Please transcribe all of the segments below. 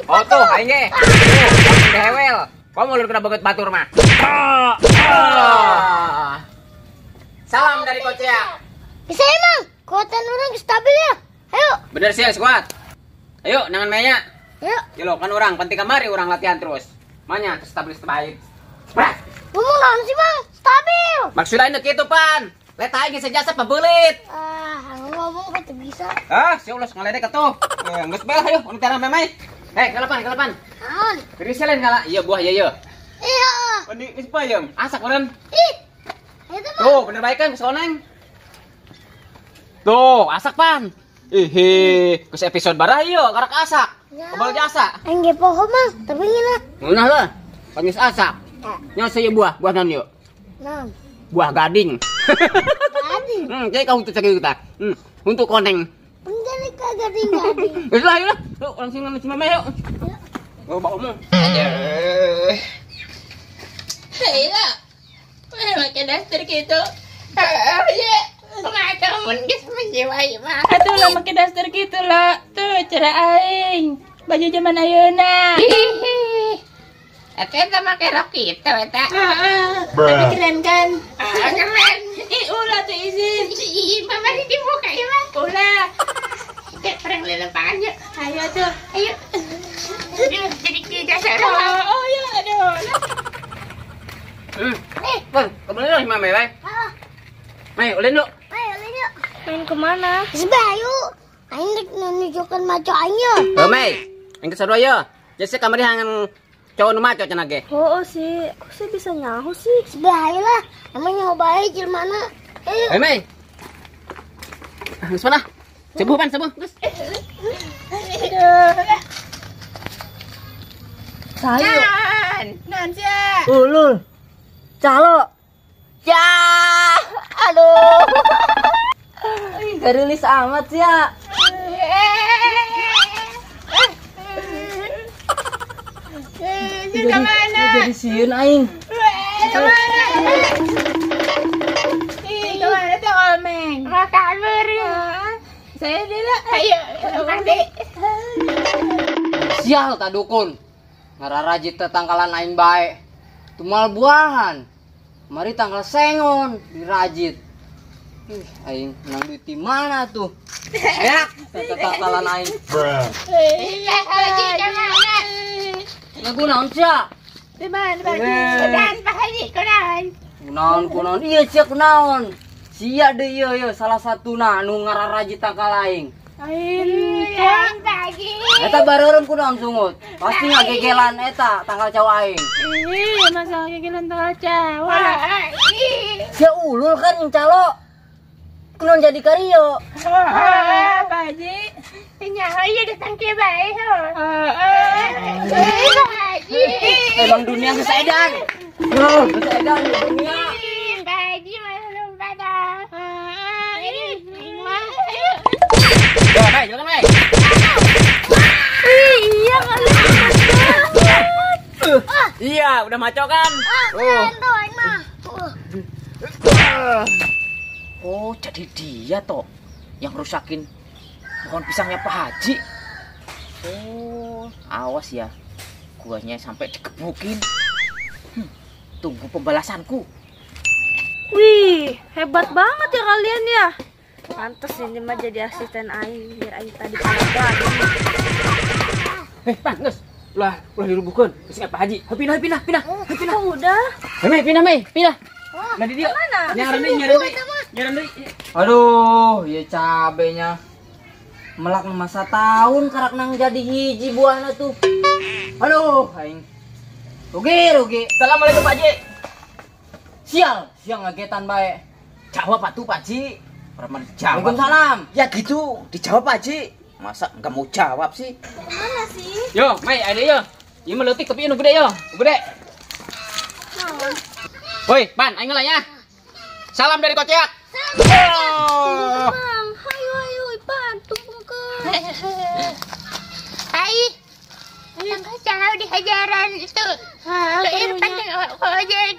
Oh tuh, aing ge. Tuh, dehewel. Kamu lu kena beget batur mah. Salam dari Kocea. Bisa emang, kekuatan orang stabil ya. Ayo. Bener sih, squad. Ayo, nangan mainnya. Ayo. Yo, kan orang penting kamari orang latihan terus. Manya stabil stabil. Ngomong naon sih, Bang? Stabil. Maksudnya ini kitu, Pan. Let aing geus jasa pabeulit. Ah, ngomong kok bisa. Ah, sia ulah ngaledek atuh. Geus bae ayo, urang teh ramai. Eh, kalapan, kalapan. Naon? Beri selen kala. Iya buah ieu ieu. Iya. Mandi geus payeng. Asak meureun. Ih. Eta mah. Tuh, bener bae kan geus koneng. Tuh, asak pan. Ih, geus episode barah ieu karak asak. Kebal jasa. Aing ge poho mah, tapi ngeunah. Ngeunah lah. Pan geus asak. Nya saya buah, buah naon ieu? Naon? Buah gading. Gading. Jadi kau untuk cek kita. Untuk koneng. Pengen ke gading-gading. Geus lah, ayo lah. Yuk, langsung ngambil si mama yuk. Oh, bawa omong. Aduh. Hei lah. Mana pakai daster gitu? Ya. Kumaha geus menjiwai mah. Atuh lah make daster gitu lah. Tuh cara aing. Baju zaman ayeuna. Eta eta make rok kitu eta. Heeh. Tapi keren kan? Keren. Ih, ulah tuh izin. Ih, mama dibuka ieu mah. Ulah. Kayak perang lelempangan yuk. Ayo tuh. Ayo. Aduh, jadi tidak salah. Oh, ya, aduh. Bang, kemana lah Mame, Bay? Mei, ulin yuk. Mei, ulin yuk. Main kemana? Sebab ayo. Aing rek nunjukan maco aing yo. Oh, Mei. Aing kesadua yo. Jese kamari hangan cowok nu maco cenah ge. Oh, sih. Kok sih bisa nyaho sih? Sebab ayo lah. Emang nyaho bae jelmana. Ayo. Hei, Mei. Geus mana? Sebuh pan, sebuh. Geus. Aduh. Sayu. Naon sia? Ulul. Calo. Ya. Aduh. Garilis amat sia. Kemana? Jadi sieun aing. Kemana? Ih, kemana tuh Omeng? Mau kabur. Saya dulu. Ayo, mandi. Sial tak dukun. Ngararajit tetangkalan aing bae. Tumal buahan. Mari tanggal sengon dirajit. Ih, aing menang duit di mana tuh? Ya, tetangkalan aing. Iya, Haji kemana? Nah, kunaon sia? Di mana, Pak Haji? Kunaon, Pak Haji, kunaon. Kunaon, kunaon. Iya sia kunaon. Sia deui ieu ieu salah satuna anu ngararajit tangkal aing. Aing, Kunaon, Pak Haji? Eta bareureum kunaon sungut. Pasti ngagegelan eta tangkal cawa aing. Ih, masa ngagegelan tangkal cawa. Sia ulul kan calo. Kunaon jadi kario. Pak Haji. Nyaho ieu datang kieu bae ho. Pak Haji. Emang dunia geus edan. Geus edan dunia. Pak Haji mah lompat dah. Ini mah. Ayo. Yo, Mei, jalan Mei. Iya kali. Iya, udah maco kan? Keren tuh aing mah. Oh, jadi dia toh yang rusakin pohon pisangnya Pak Haji. Oh, awas ya. Guanya sampai digebukin. Tunggu pembalasanku. Wih, hebat banget ya kalian ya. Pantes ini mah jadi asisten aing biar aing tadi kabar. Eh, Pan, geus. Ulah, ulah dirubuhkeun. Geus Pak Haji. Pindah, pindah, pindah. Pindah. Oh, udah. Mei, pindah, Mei, pindah. Nah, di dia. Mana? Nyaran deui, nyaran deui. Nyaran deui. Aduh, ieu cabenya. Melak masa tahun karak nang jadi hiji buahna tuh. Aduh, aing. Rugi, rugi. Assalamualaikum Pak Haji. Sial, siang ngagetan bae. Jawab atuh Pak Haji. Orang dijawab. Waalaikumsalam. Ya gitu, dijawab Pak Haji. Masa enggak mau jawab sih? Kemana sih? Yo, Mei, ada yo. Ieu mah leutik tapi nu gede yo. Gede. Woi, Pan, aing lah ya. Salam dari Koceak. Salam. Bang, hayu hayu Ipan, tumpungkeun. Ai. Yang kacau di hajaran itu. Tuh Irfan ojek.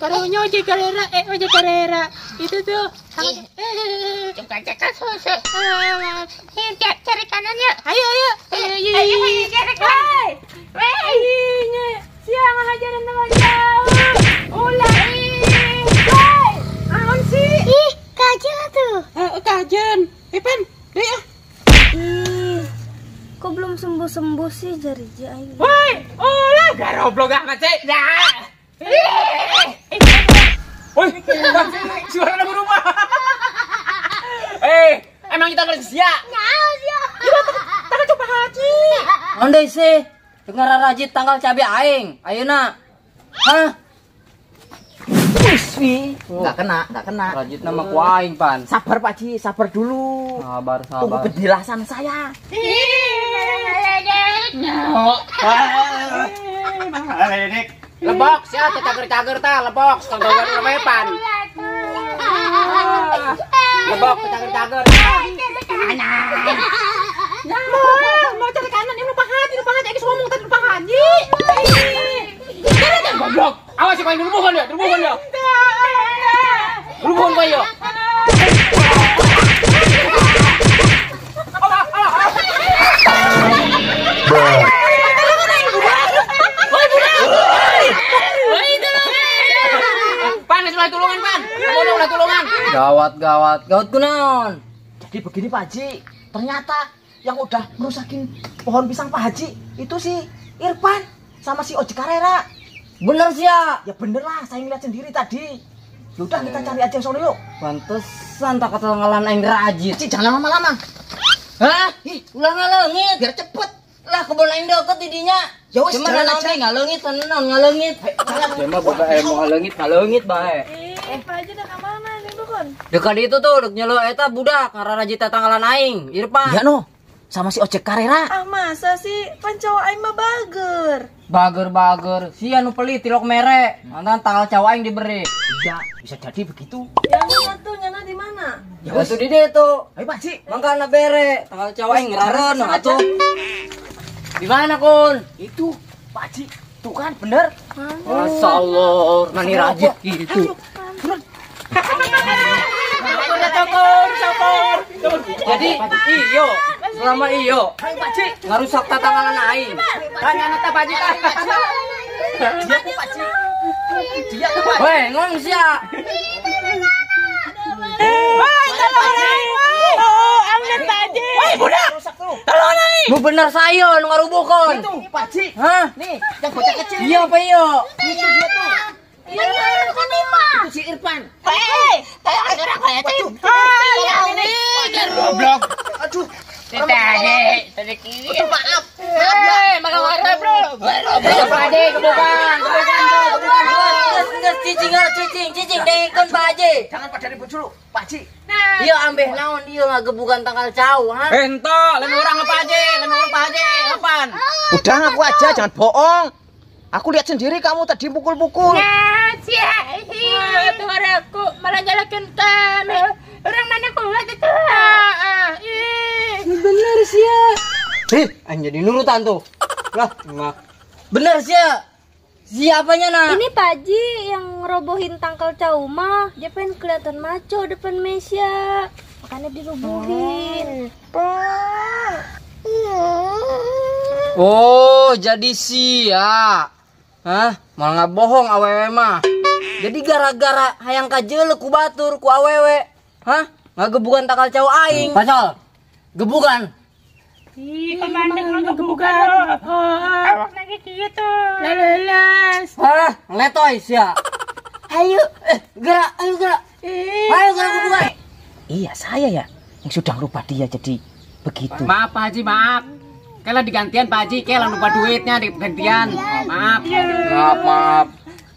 Karunya ojek karera, ojek karera. Itu tuh. Coba cek susu. Cari kanan yuk. Ayo, ayo. Ayo, Ayo ayo gerek. Weh. Sia ngahajaran tanggal jauh. Ulah ih. Weh, naon sih? Ih, kajen atuh. Heeh, kajen. Ipan, deui ah. Ih, kok belum sembuh-sembuh sih jari aing. Woi, ulah garoblok amat sih. Dah. Woi, suara berubah. Emang kita kerja? Nyaho sia. Tanggal coba haji. Andai sih, dengar rajit tanggal cabe aing. Ayeuna. Hah? Wih, nggak kena, nggak kena. Rajit nama ku aing, Pan. Sabar Pak Ji, sabar dulu. Sabar, sabar. Tunggu penjelasan saya. Nyaho. Lebok sia teh cager-cager tah, lebok tonggongan urang pan. Lebok teh cager-cager. Mau cari kanan ini lupa haji, geus ngomong tadi lupa haji. Goblok. Awas si paling rubuhkan ya, rubuhkan ya. Rubuhkan kau ya. Pan, ulah tulungan, Pan. Ulah tulungan. Gawat, gawat. Gawat kunaon? Jadi begini Pak Haji, ternyata yang udah merusakin pohon pisang Pak Haji itu si Irfan sama si Oji Karera. Bener sih ya? Ya bener lah, saya ngeliat sendiri tadi. Yaudah kita cari aja yang sono yuk. Pantesan tak ketanggalan aing rajit. Ci, jangan lama-lama. Hah? Ih, ulah ngaleungit. Biar cepet. Lah kebon aing deket di dinya. Ya wis, cuman jalan naon aja. Teh ngaleungit naon ngaleungit. Jalan. Cuma boga ilmu ngaleungit ngaleungit bae. Pak Haji udah ke mana nih dukun? Dekat itu tuh dek nyelo eta budak ngararajit tanggalan aing, Irfan. Iya no, sama si Ojek Karera. Ah masa sih, pan cowok aing mah bager. Bager-bager, si anu pelit tilok mere. Mantan tanggal cowok aing diberi. Iya, bisa jadi begitu. Yang mana tuh, nyana di mana? Ya tuh di dieu tuh. Ayo Pak Haji. Mangkana bere, tanggal cowok aing ngerareun atuh. Di mana kun? Itu Pak Haji, tuh kan bener. Masya Allah, mani rajit gitu. Jadi iyo, selama iyo ngarusak tatanganan aing. Tanya ta Pak Haji tah. Dia tuh Pak Haji. Dia tuh Pak. Weh, ngomong sia. Woi, tolong aing. Oh, ampun Pak Haji. Woi, budak. Rusak tuh. Tolong aing. Nu bener sayo nu ngarubuhkeun. Itu Pak Haji. Hah? Nih, yang bocah kecil. Iya apa iyo? Itu dia tuh. Iya, Itu si Irfan. Hei, tolong orang kaya Waduh. Goblok. Aduh. Tadi Aduh, maaf. Maaf ya. Makan warna, bro. Pak Haji, gebukan, gebukan, gebukan. Geus cicing cicing cicing dengkeun Pak Haji. Jangan pada ribut dulu, Pak Haji. Ieu ambeh naon ieu ngagebukan tanggal cau, ha? Ento, lain urang Pak Haji, lain urang Pak Haji, apaan? Udah ngaku aja, jangan bohong. Aku lihat sendiri kamu tadi pukul-pukul. Nah, sia. Tuh aku malah nyalakan kami. Orang mana kuat itu? Ih. Bener sia. Ih, anjing jadi nurutan tuh. Lah, mah. Bener sia. Siapanya nak? Ini Pak Haji yang ngerobohin tangkal cau mah. Dia pengen kelihatan maco depan Mesya. Makanya dirubuhin. Oh, jadi sia. Hah? Malah nggak bohong awewe mah. Jadi gara-gara hayang kajeuleuh ku batur ku awewe. Hah? Ngagebukan tangkal cau aing. Pasal. Gebukan. Ih, kemana ngegebukan? Awak lagi kieu tuh. Leles. Hah? Letoy sia. Ayo, gerak, ayo gerak. Ayo gerak gebukan. Iya, saya ya yang sudah lupa dia jadi begitu. Maaf Pak Haji, maaf. Kela digantian Pak Haji, kela lupa duitnya digantian. Maaf. Maaf, maaf.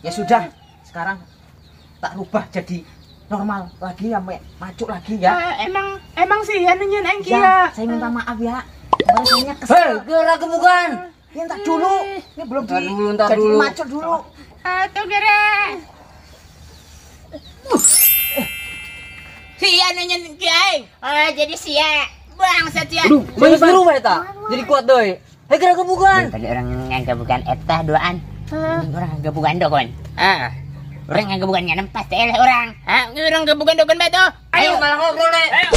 Ya sudah, sekarang tak rubah jadi normal lagi ya, Mek. Macuk lagi ya. Emang sih anu nyeun aing kieu. Ya, saya minta maaf ya. Kemarin saya kesel. Hei, gerak gebukan. Ya, entar dulu. Ini belum Ntar di dulu, ntar jadi dulu. macuk dulu. Atuh gerak. Sia nu nyeun kieu aing. Oh, jadi sia. Bangsat sia. Aduh, geus berubah eta. Jadi kuat deui. Hei, gerak gebukan. Tadi orang ngagebukan eta duaan. Orang ngagebukan dogon. Ah. Orang ngagebukan nya nempas teh eleh orang. Ah, orang gebukan dogon bae tuh. Ayo malah ngobrol deh. Ayo.